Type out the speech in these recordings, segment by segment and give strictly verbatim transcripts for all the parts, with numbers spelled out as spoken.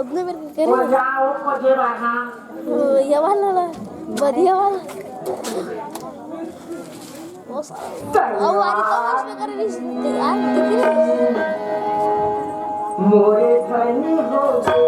अपने मेरे को करे। ओ, जाओ, खोजे बाहर। ओ, ये वाला ना, बढ़िया वाला। ओ, ओ, वाली तो उसमें करे नहीं, यार, दिख रही है। मोरे धनी हो गए।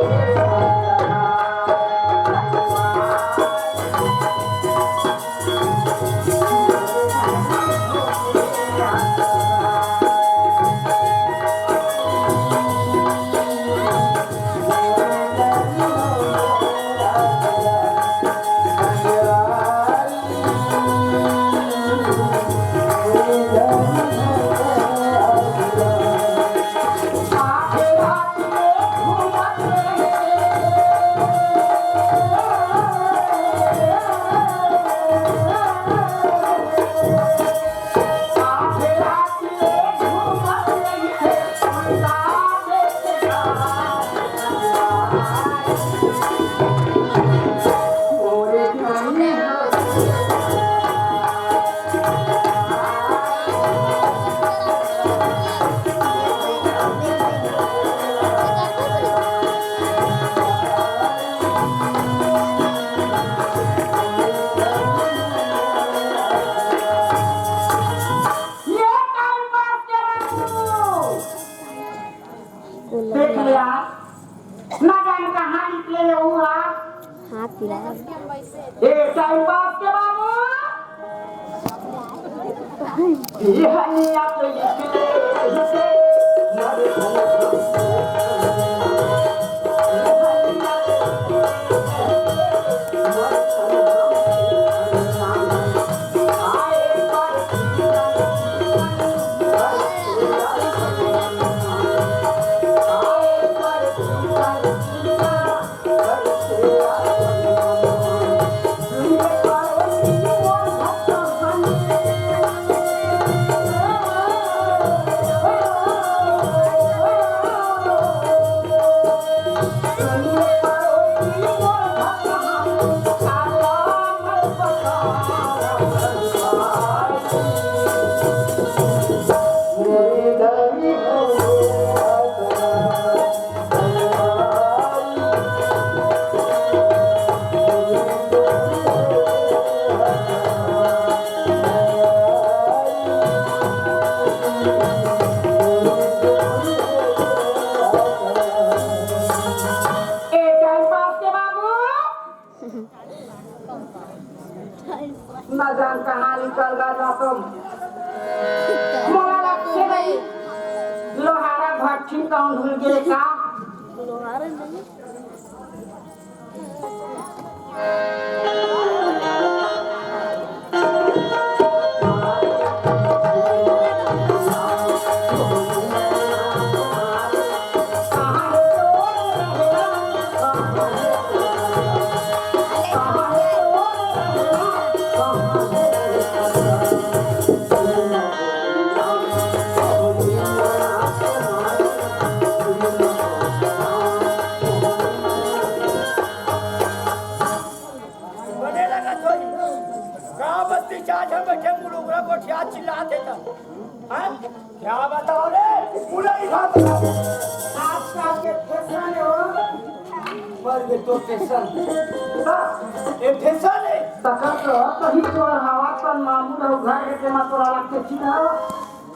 ये टाइम पास के बाबू। देख लिया, ना जाने कहाँ निकले ये हुआ। हाथ पिला। ये टाइम पास के बाबू। ये हनिया पे निकले, निकले, मरे ए, टाइम पास के बाबू। ना जान कहाँ निकल गया तुम। मोला लगथे नहीं, लोहारा भट्ठी कौन भूल गए का? लोहारा नहीं। बने लगत होही। गाँव बस्ती चार झन बइठे, मुलुगरा गोठिया चिल्लात हे त। हाँ? क्या बताओ रे? मुलई भात। आजकल के फैशन हे वो। पर ये तो फैशन। हाँ, ये फैशन हे। तका तो कहीं तोर हवा तन मामू रहू घर के तेमा तोला लगथे चिल्लावा।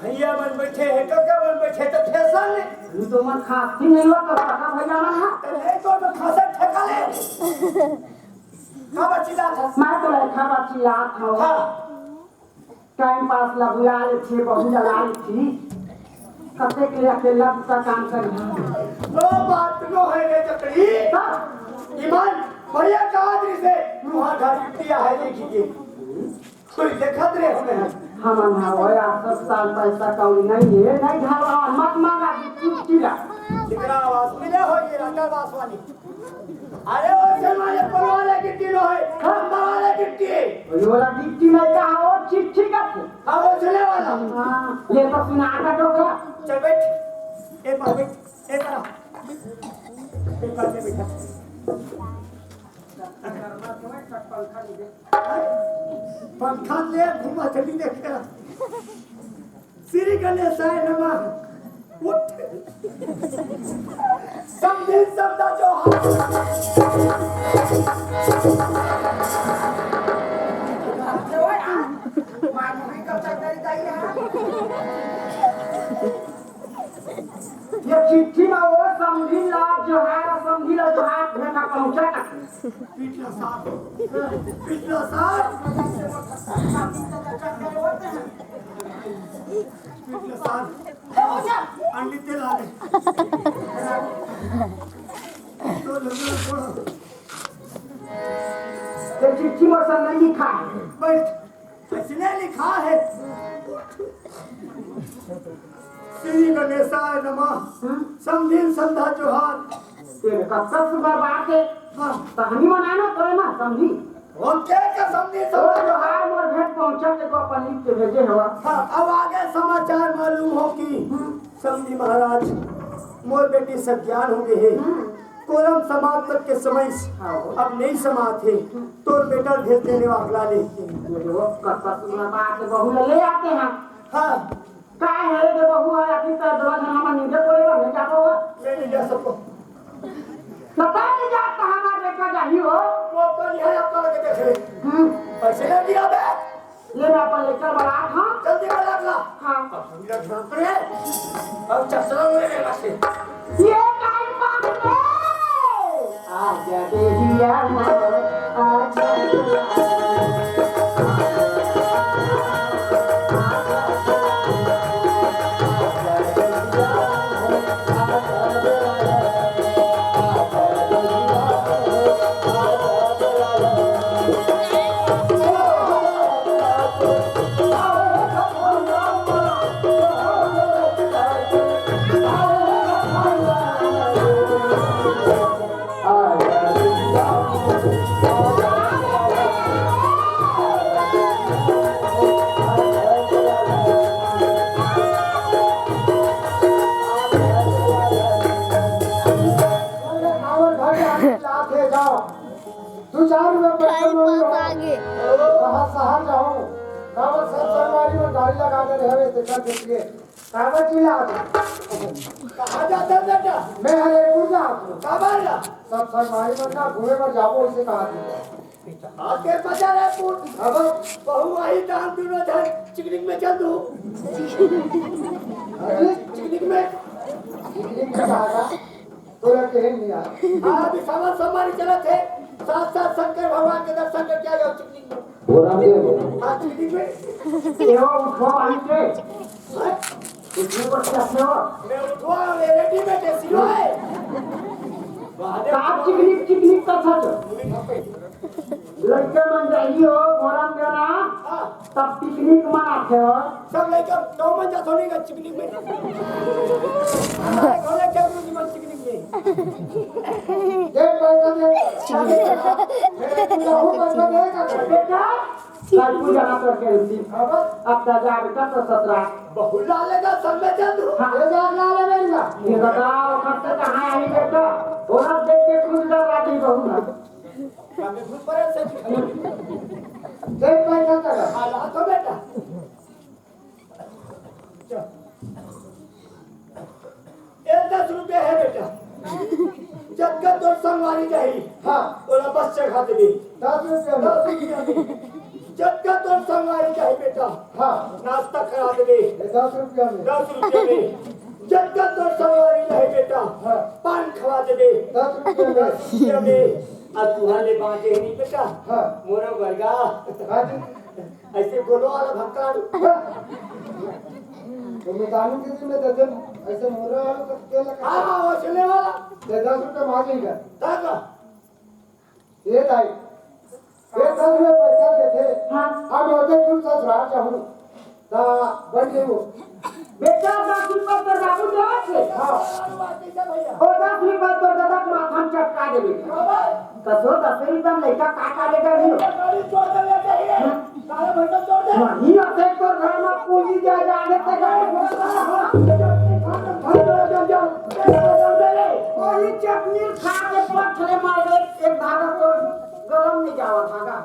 भैया मन बइठे हे, कका मन बइठे हे, त फैशन हे। ये तो मन खाती नहीं हुआ, तो काका भैया मन हा। तो नहीं तो, तो खासे ठेका ले। का बच्ची जात हस? मैं तो लइका बच्ची जात हूँ। हाँ। टाइम पास ला बुला लेथी, बहू जला लेथी। कतेक ले अकेला बुता काम करही। ओ बात नो हे रे चकरी। हाँ। ईमान, बढ़िया काज रिसे, लुहा घर बिटिया हे देखी के। कोई देखत रे हमें। हमन हा ओए आठ दस साल पैसा कौड़ी नहीं हे, नहीं ढालवा, मत मांगा, चुप चिरा। एकरा आवाज मिले हो ये राजा वासवानी। अरे वो से मारे पलवाले गिट्टी नो हे, खंबा वाले गिट्टी। ये वाला गिट्टी नहीं का हो, चिट्ठी का थे। हाँ, वो सुने वाला। हाँ, ये तो सुना का टोकरा। चल बैठ, ए पर बैठ, ए पर आ। ए पर ले बैठा। पंखा ले घुमा चली देख के। श्री गणेशाय नमः। उठ। समधी समधा जोहार। ये चिट्ठी मा वो समधी ला जोहार, समधी ला जोहार, भेंट पहुंचा। पिछला साल, पिछला साल, पिछला साल अंडी तेल आ गए। तो लगे थोड़ा। ये चिट्ठी में सब नहीं लिखा है। बैठ। इसने लिखा है, श्री गणेशाय नमः, हम्म? समधी समधा जोहार। तेरे का सब सुंदर बात है। हाँ। तो हम ही मनाना पड़े ना, समधी। ओके, का समधी तो समधा। जोहार मोर भेंट पहुंचा के तो अपन लिख के भेजे हवा। हाँ, अब आगे समाचार मालूम हो कि हम्म। समधी महाराज, मोर बेटी सज्ञान हो गए है। हम्म। कोरम समाप्त के समय से हाँ। अब नहीं समाप्त है। हम्म। तोर बेटा भेज देने वाला ले। ये वो कत्ता सुना बात है, बहू ले आते हैं। हाँ। का है रे बहू, है अभी तो दो जना में नींदे पड़ेगा, नहीं जाता हुआ। मैं नहीं जा सकता। पता नहीं जाता हमारे बेटा जाही हो। वो तो नहीं है, आपका लगे देख ले। हम्म। पैसे नहीं दिया बे। ले मैं अपन लेकर बरात, हाँ? जल्दी बरात ला। हाँ। अब हम लोग भाग रहे हैं। अब चश्मा ले लेना से। ये टाइम पास है। आजा बेबिया मोर, आजा। कांवर घर के आगे लात है, जाओ। दू चार रुपया पैसा टाइम मांगो। पास आगे। बाहर शहर जाओ। कांवर सब संगवारी में गाड़ी लगा दे रहे हैं, देखा देखिए। कांवर जी ला दे। कहाँ जाता बेटा? मैं हरेपुर जाता हूँ। कांवर ला? सब संगवारी में ना घूमे पर जाओ, इसे कहा थी। आगे बजा रहे पुत। अब बहू आई दान दुनो धन चिकनिक में चल दू। अरे? चिकनिक में। चिकनिक में कहा था? तोरा केहे नहीं यार। हाँ, अभी सावन सोमवारी चलत है, साथ साथ शंकर भगवान के दर्शन करके आ जाओ चिकनिक में। बोला दे। हाँ, चिकनिक में। ये वो उठवा वाली के। हाँ? उठने पर क्या से हो? मैं उठवा, ये रेडी में कैसी हो है? आप चिकनिक, चिकनिक का था तो। लड़के मन जाइए हो, फोरम देना। हाँ। तब पिकनिक मनाथे हो। सब लइका गाँव में जात होने का पिकनिक में। हमारे घर में क्या करूँगी मैं पिकनिक में? दे पैसा दे। मेरे को बहुत पैसा दे का बेटा। कल पूजा ना करके उसी। अब? अब तो जा बेटा तो ससुराल। बहुत लाले का सब में चल तू। हाँ। ये जा लाले में ना। ये बताओ, कब से कहाँ आई बेटा? औरत देख के खुद डर रही बहू ना। कभी भूत परे से देख पैसा चला। आ रहा तो बेटा। चल। ये दस रुपया है बेटा। जतका तोर संगवारी जाही। हाँ। ओला बस चढ़ा देबे। दस रुपया में। दस रुपया में। जतका तोर संगवारी जाही बेटा। हाँ। नाश्ता करा देबे। ये दस रुपया में। दस रुपया में। जतका तोर संगवारी जाही बेटा। हाँ। पान खवा देबे। दस रुपया में। दस रुपया में। अउ तुहर ले बांचे नहीं बेटा। हाँ। मोरो वर्गा। हाँ जी। ऐसे बोलो वाला भक्का। तो मैं दारू के दिन में दे दे, ऐसे मोरे वाला तो तेल लगा। हाँ, हाँ, वो चलने वाला। दे दस रुपये मार लेगा। दादा। ये दाई, ये दस रुपये पैसा देथे। हाँ। अब होते तुम ससुराल जाहूँ। ता बन गई वो। बेटा, दस रुपये तो दारू देवत हे। हाँ। ओ दस रुपये तो दादा के माथा में चटका देबे। कसो दस रुपये में लइका का का लेकर नहीं हो? हम्म। वही असे तो घर में पूंजी जा जाने ते गाड़ी। वही चटनी खा के पथले मार दे, एक धागा तो गलम नहीं जावा धागा।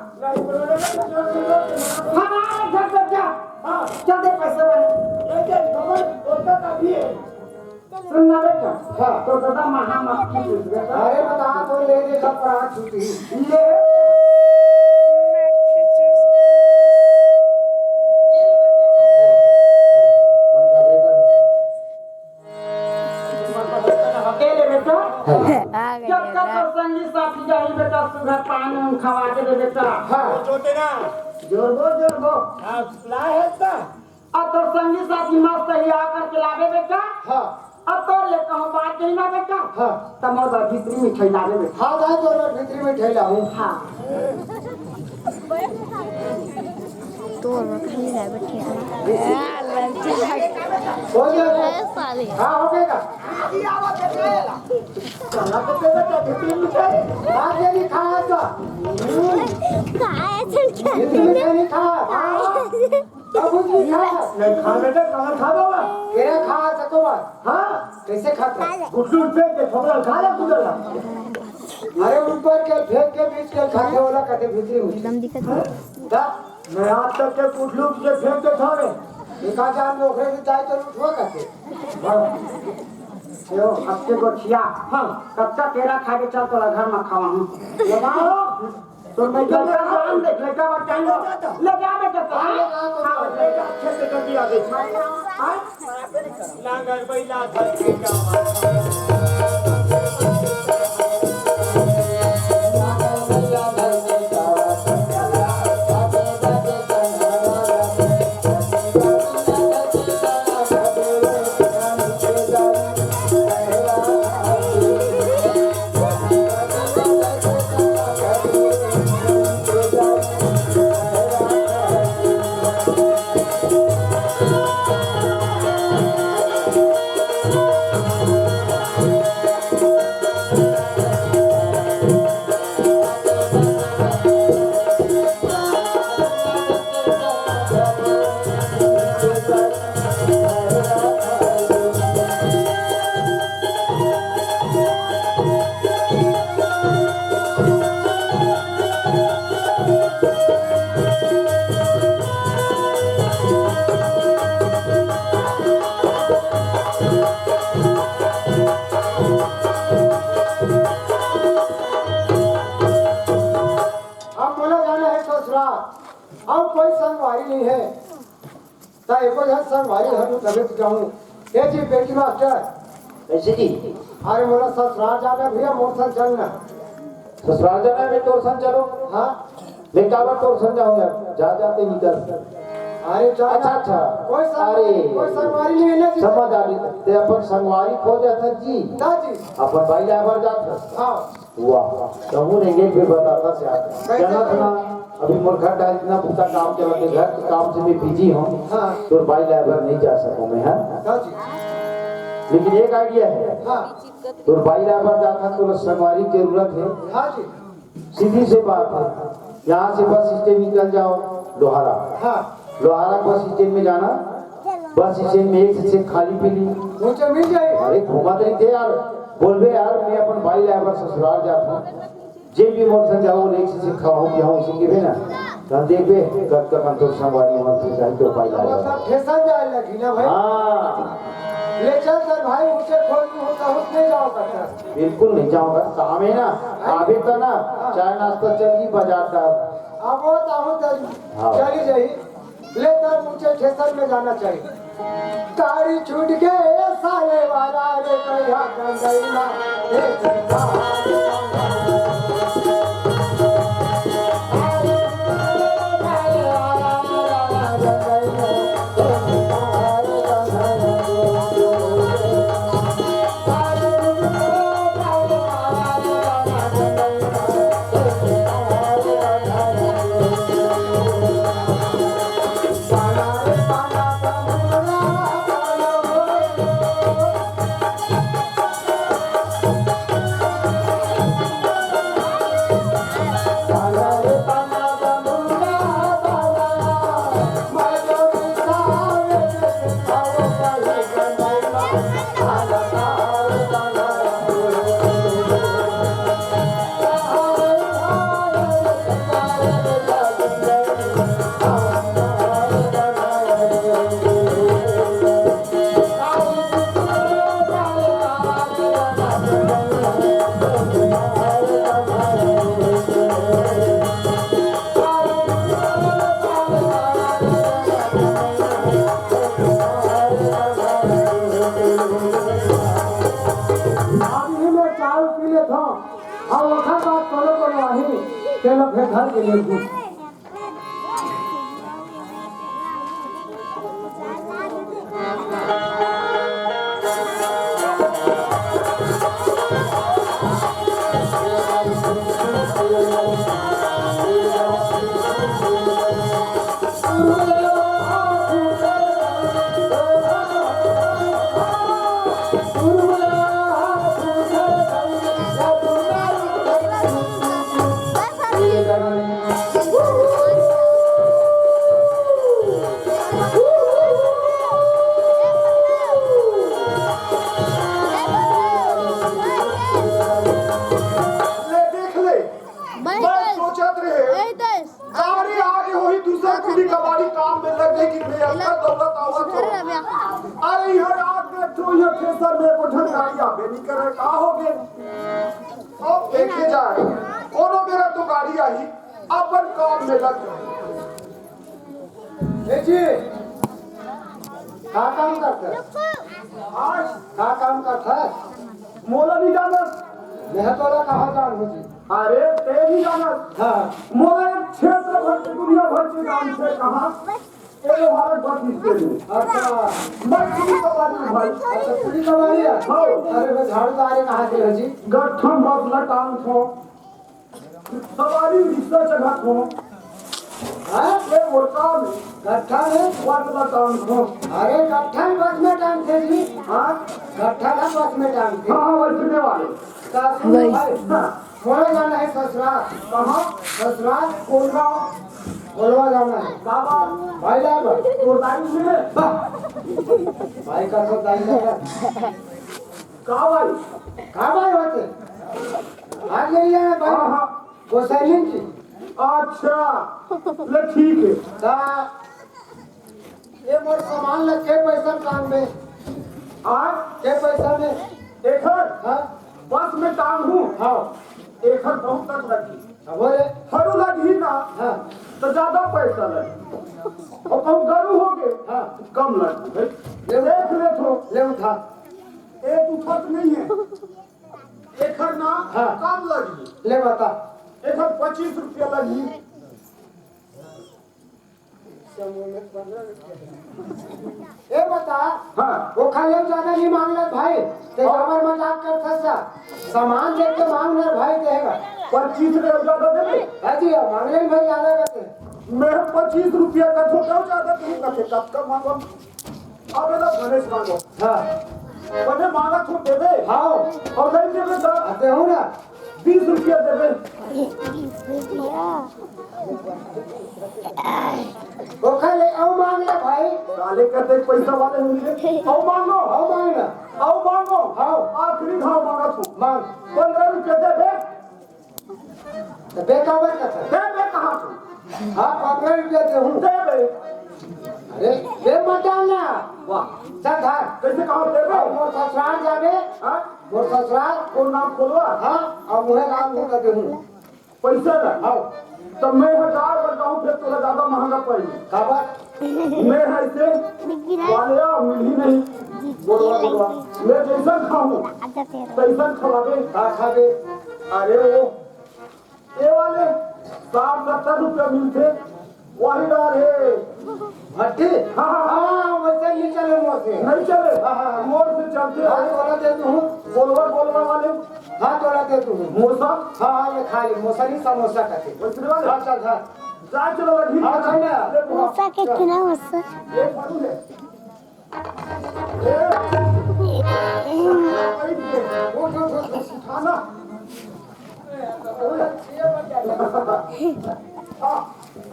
हमारे घर पे जा। हाँ। चल दे पैसे वाले। लेकिन खबर बोलता तभी है। सुन ना बेटा, हाँ। तो दादा महा मक्खी चूस बेटा। अरे बता तो ले ले, सब परात छूटी। ले। ए ले बेटा। हाँ। आ गए जब तक बेटा। तोर संगी साथी जाही बेटा, सुबह पानी उन खवा के दे बेटा। हाँ। जोर दो, जोर दो। हाँ, ला है ता। अब तोर संगी साथी मस्त ही आकर के लाबे बेटा। हाँ। अब तोर ले कहूँ बात कही ना बेटा। हाँ। त मोर बर भीतरी मिठाई लाबे बेटा। हाँ, दाई, तोर बर भीतरी मिठाई लाहूँ। हाँ। तोर बर खाली लाबे बेटा। हो गया? ए, साले। हाँ, हो गया। चला तो बेटा, भीतरी मिठाई। आज ये नहीं खाया तो। खाया चल के। भीतरी मिठाई नहीं खाया। हाँ। अब कुछ नहीं खाया। नहीं खा बेटा, कहाँ खा बाबा? तेरा खा सको बात। हाँ? कैसे खाता है? गुटलू फेंक के थोड़ा खा ले कुदला। अरे ऊपर के फेंक के बीच के खा के वाला कटे भीतरी में। एकदम दिक्कत है। हाँ? दा, मैं आज तक के गुटलू के फेंक के छोड़े। एक आध आदमी ओकरे से जाए तो उठवा करते। हाँ। यो, अब के गोठिया। हाँ। कब तक केरा खा के चल तोला घर में खावा हूँ। लगाओ। तो मैं लड़का जान दे, लड़का बच्चा ही हो। ले जा बेटा, तो हाँ, ले जा, तो हाँ, ले जा, अच्छे से कर दिया दे। हाँ? लांगर बैला धर के जावा। अब मोला जाना है ससुराल, अब कोई संगवारी नहीं है। त एको झन संगवारी हर तबे तो जाऊं। ए जी, बेटी मास्टर। कैसे जी? अरे मोला ससुराल जाना भैया, मोर संग चलना। ससुराल जाना है, मैं तोर संग चलो। हाँ। मैं काबर तोर संग जाऊं यार? जा, जा, ते निकल। अरे चल अच्छा, ना। अच्छा। कोई संग-, अरे। कोई संगवारी नहीं है ना जी? समझ आ गई। ते अपन संगवारी खोजत हस जी। ना जी। अपन भाई आए बर जात हस। हाँ। वाह, कहूँ नहीं, एक भी बताता से आज। कैसे जानत ना, अभी मोर घर डाल इतना बुता काम चलत हे, घर के काम से मैं बिजी हूँ। हाँ। तोर बाई लाए बर नहीं जा सकूँ मैं, हाँ? हाँ जी। लेकिन एक आइडिया है। हाँ। तोर बाई लाए बर जात हस, तोर संगवारी के जरूरत है। हाँ जी। सीधी से बात है, यहाँ से बस स्टैंड निकल जाओ लोहारा। हाँ। लोहारा बस स्टैंड में जाना, बस स्टैंड में एक से एक खाली पीली। ऊंचे मिल जाए। अरे घूमत रहिथे यार, बोलबे यार, मैं अपन बाई लाए बर ससुराल जात हूँ। जेन भी मोर संग जाओ, एक से एक खाओ, पियाओ, उसे के भी ना। त देखबे, कब तक अंतर संगवारी मोर संग जाए तो बाई लाए बर। मतलब ठेसन जाए लगी ना भाई? हाँ। ले चल सर भाई, उसे खोज नहीं होता, उस नहीं जाओ करता। बिल्कुल नहीं जाऊंगा, काम है ना, आबे तो ना, चाय नाश्ता चल रही बाजार का। अब वो तो हम तो हाँ। चली जाई। ले तब ऊंचे ठेसर में जाना चाहिए। गाड़ी छूट के साले वाला रे भैया कंगैया, हे कंगैया। अउ ओखर बाद कोनो कोनो आही, तेला फेर धर के लेगहूं। ले देख ले, मैं सोचत रहे, गाड़ी आगे होही, दूसरा पीढ़ी कबाड़ी काम में लग गई कि भैया, इतना दौलत आवत हो। अरे, यहाँ आके तो ये थ्रेसर में एको ठन गाड़ी आबे नहीं करे, का हो गए? अब देखे जाए, कोनो बेरा तो गाड़ी आही, अपन काम में लग जाए। ए जी, का काम करत हस? आज का काम करत हस? मोला नहीं जानत। मैं तोला कहाँ जानहूँ जी? अरे, ते नहीं जानत। हाँ। मोला एक क्षेत्र भर के, दुनिया भर के नाम से कहा, ये भारत भर की स्टेट में। अच्छा। मैं पूरी कबाड़ी हूँ भाई। अच्छा, पूरी कबाड़ी है? हाँ। अरे, मैं झाड़ू तारे कहाँ से है जी? गट्ठम बस लटान थो। सवारी रिक्शा चढ़ा थो। हाँ? ये मोटा में। गट्ठा में? बस लटान थो। अरे, गट्ठा में बस में टांगथे जी। हाँ? गट्ठा ला बस में टांगथे। हाँ, हाँ, वैसे वाले। का सुन वही। भाई, हाँ। थोड़ा जाना है ससुराल। कहाँ? ससुराल, कोलवा। कोलवा जाना है। बाबा। भाई लाल बा। तो दाई सुने। बा। भाई का सब दाई लगा। का भाई? का भाई होते? आज ले लिया है भाई। हाँ, हाँ। गोसाई जी। अच्छा, ले ठीक है। ता ये मोर सामान ला के पैसा में टांगबे? आ? के पैसा में? एखर? हाँ। बस में टांगहूँ? हाँ। एखर बहुत तक लगही। अब बोले? हरू लगही ना, हाँ। तो ज्यादा पैसा लगही। अउ कहूँ गरू होगे, हाँ। कम लगही भाई। ले देख ले थो। ले उठा। एक उठत नहीं है। एखर ना हाँ। कम लगही। ले बता। एखर पच्चीस रुपया लगही। ए बता, हाँ। ओखर ले ज्यादा नहीं मांगला भाई, ते हाँ। काबर मजाक करथस सा? सामान देख के मांग ना भाई, देगा। पच्चीस ले ज्यादा देबे? हाँ जी, हाँ, मांग ले भाई, ज्यादा करते। मैं पच्चीस रुपया का थोड़ा ज्यादा नहीं करते, कब का मांगो? अबे तो गणेश मांगो। हाँ। बने मांगा तू देबे? हाँ। अउ नहीं देबे तो? हाँ, देहूँ ना। बीस रुपया देबे। ओखर ले अउ मांग ले भाई। साले कहते पैसा वाले होंगे। अउ मांगो। अउ मांग ना। अउ मांगो। हाँ। आखिरी घाव मांगा तू। मांग। पन्द्रह रुपया देबे। तो बेकाबर का था। देबे कहाँ तू? हाँ, पन्द्रह रुपया देहूँ। देबे। अरे, दे मत डालना। वाह। चल धर। कैसे कहा देबे? अउ मोर ससुराल जाबे। हाँ? मोर ससुराल। कौन नाम खोलवा? हाँ, अउ मुहे नाम को कर देहूँ। पैसा ना? हाँ। तब मैं हजार बताऊँ, फिर तोला ज्यादा महंगा पड़ी। काबर? मैं है से वाले आ, मिलही नहीं। बोलवा, बोलवा। मैं जैसा खाऊँ, तैसा खवाबे। का खाबे? अरे वो, ये वाले साठ सत्तर रुपया मिलथे, वही डार हे। भट्टी? हाँ, हाँ, हाँ। हाँ, वैसे नहीं चले मोर से। नहीं चले? हाँ, हाँ, हाँ। मोर से चलथे। हाँ, तोला दे दूँ। बोलवा, बोलवा वाले। हाँ, तोला दे दूँ। मोसा? हाँ, हाँ, ये खा ले। मोसा नहीं, समोसा कहते। वैसे वाले? हाँ, चल, हाँ। जा, चलो, लगी। हाँ, चल ना। ले, बोला। मोसा के किना मोसा? ये फालतू है।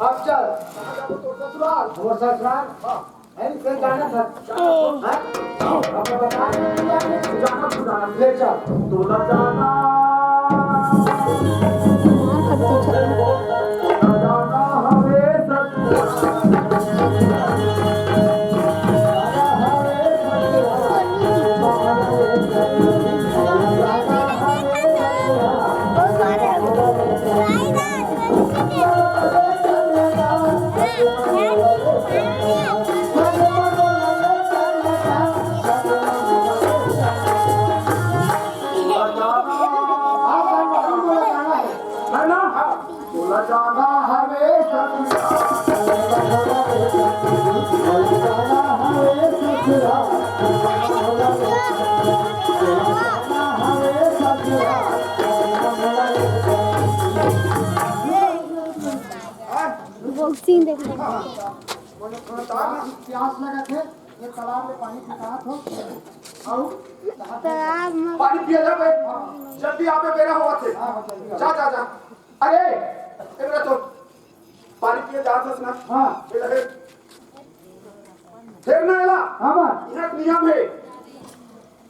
अब चल। मोर ससुराल। हैं, से जाना था। हैं? अब बता। ले चल। तोला जाना। जाना हवे ससुरा, जाना हवे ससुरा, जाना हवे ससुरा। बॉक्सिंग देख। प्यास लगा थे, ये तालाब में पानी पितात हो। आओ। तालाब में पानी पिया जा बे। जल्दी आवे, बेरा होवत हे। हाँ, हाँ, जल्दी आओ। जा, जा, जा। अरे, ए बेरा तो पानी पिए जात हस ना। हाँ। ए ले। फेर ना एला। हाँ बा। इहाँ के नियम हे।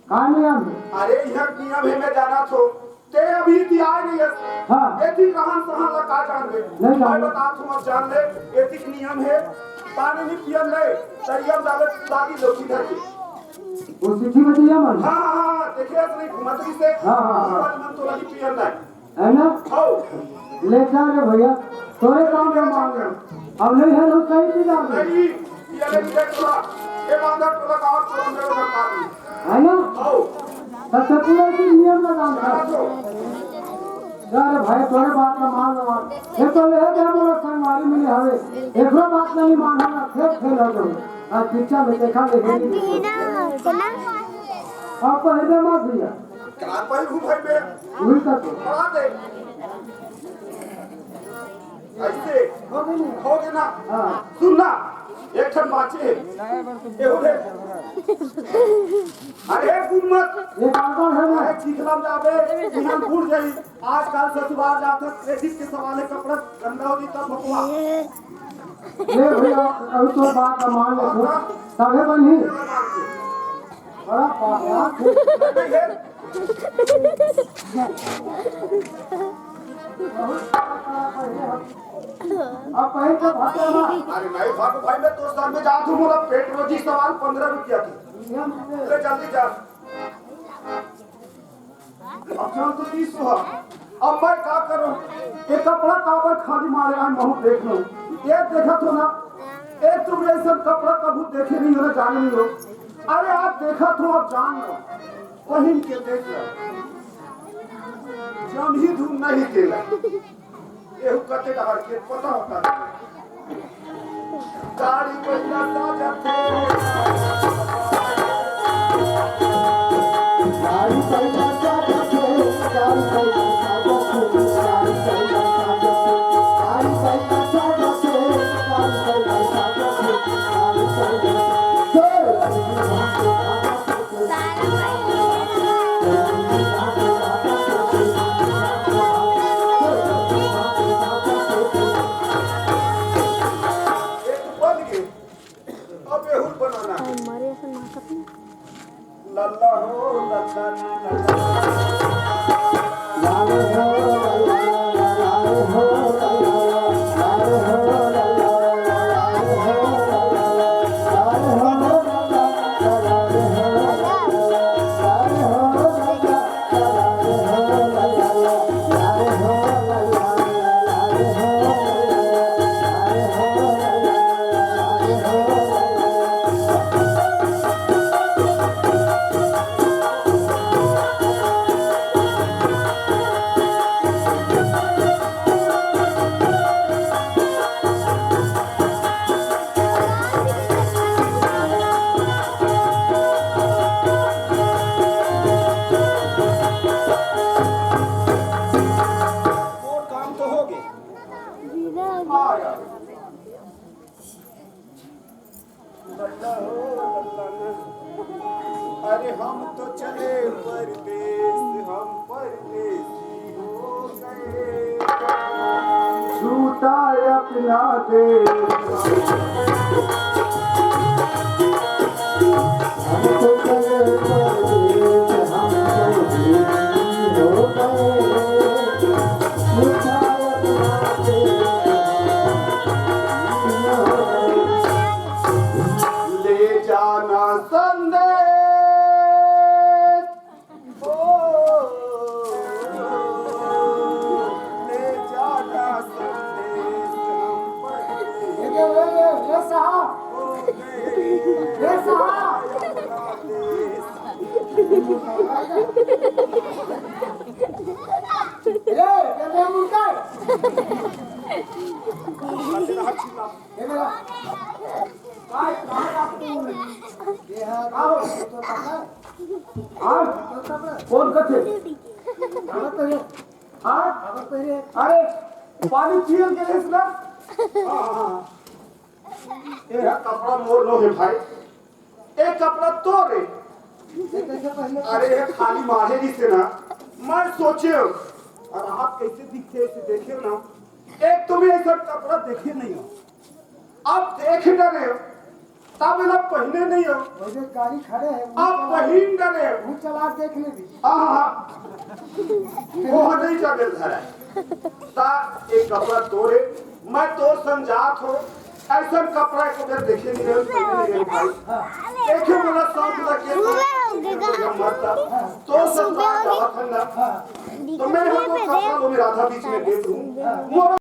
का नियम हे? अरे, इहाँ के नियम हे, मैं जानत हों। ते अभी तियाय नइ हस। हाँ। एती रहन सहन ला का जानबे? नहीं जानबे। मैं बतात हों, अब जान ले, एती के नियम हे। पानी नइ पियन ले, तरिया म जाबे, लागी लौकी धर के। वो सिटी में दिया मन। हाँ, हाँ, हाँ, देखे हस नहीं, घूमत रहिसे। हाँ, हाँ, हाँ। मन तो लगी पियन ले। है ना? हौ। ले जा रे भैया, तोरे काम का मांग है। अब नहीं है, लोग कहीं भी जाओगे। नहीं, ये ले, ये टोला, ये बांधा टोला का और टोला मेरे घर का आदमी। है ना? हौ। तब तो पूरा दिन नियम लगाम था। जा रे भाई, तोरे बात का मान लो। ये तो ले जा, बोला संगवारी मिले हवे। एकरो बात नहीं मानना, खेत खेल हो जाओ। आज पिक्चर में देखा ले, हिंदी में। अब पहले मत भैया। का पहिर हूँ भाई मैं? उही का तो। बढ़ा दे। ऐसे। हो गई ना? हो गई ना? हाँ। सुन ना, एक ठन बाचे हे। ये हो गए। अरे सुन मत। ये बार-बार है ना? अरे चीखला में जाबे, बिहान फूट जाई। आजकल ससुराल जात हे, credit के सवाल हे, कपड़ा गंदा हो जाई तब भकुआ। ये भैया, अभी तो बात मान ले, तबे बनी। बड़ा पागल। अब कहीं तो भागो ना। अरे नहीं भागो भाई, मैं तो सर में जात हूँ, मोला पेट्रोल जी सवाल पंद्रह रुपया के। ले जल्दी जा। अब चल तो तीस हुआ। अब मैं का करूँ? ये कपड़ा काबर खाली मारे आए, महू देख लो। ये देखत हो ना, एक तुम ऐसा कपड़ा कभू देखे नहीं हो ना, जाने नहीं हो। अरे आप देखत हो, अब जान लो। पहिन के देख लो, जम ही धूम नहीं केला। एहू कते डहर के पता होता है। गाड़ी पहिला साजत हे। गाड़ी पहिला साजत हे, गाड़ी पहिला साजत हे, गाड़ी पहिला साजत हे, गाड़ी पहिला साजत हे, गाड़ी पहिला साजत हे, गाड़ी पहिला साजत हे। एक बन गए। अब एहू बनाना है। मरे ऐसे नाचत नहीं। लल्ला हो, लल्ला ना, लल्ला। लाल हो, लल्ला, लाल हो, लल्ला, लाल हो, लल्ला। काम तो हो गए। आ यार। अरे हम तो चले परदेस, हम परदेसी हो गए। छूटा अपना देश। हम तो चले परदेस, हम परदेसी हो गए। छूटा अपना देश। ले जाना संदेश, ओ, ले जाना संदेश हम पर। ए, ए, ए, ए, साहब। ए, साहब। कौन कथे? हाँ? अरे, पानी पियल के लेस ना? हाँ, हाँ, हाँ। ए हा कपड़ा मोर नो हे भाई, ए कपड़ा तोर हे। अरे, ए खाली माढ़े रिहिसे ना, मैं सोचेंव, अउ आप कइसे दिखथे, अइसे देखेंव ना, एक तो मैं अइसन कपड़ा देखे नइ हंव, अब देख डरेंव, तब एला पहिने नइ हंव। वो जो गाड़ी खड़े हे, वो अब चला, पहिन डरेंव। वो चला देख ले भी। आहा, वो नइ जाबे धरय। त ए कपड़ा तोर हे, मैं तोर संग जात हंव, अइसन कपड़ा एको बेर देखे नइ हंव, पहिने नइ हंव भाई। देखे मोला शौक लगे, तो मत, तो संग जात हंव ना, त मैं हा तो कपड़ा लो राधा बीच में दे दूं। मोर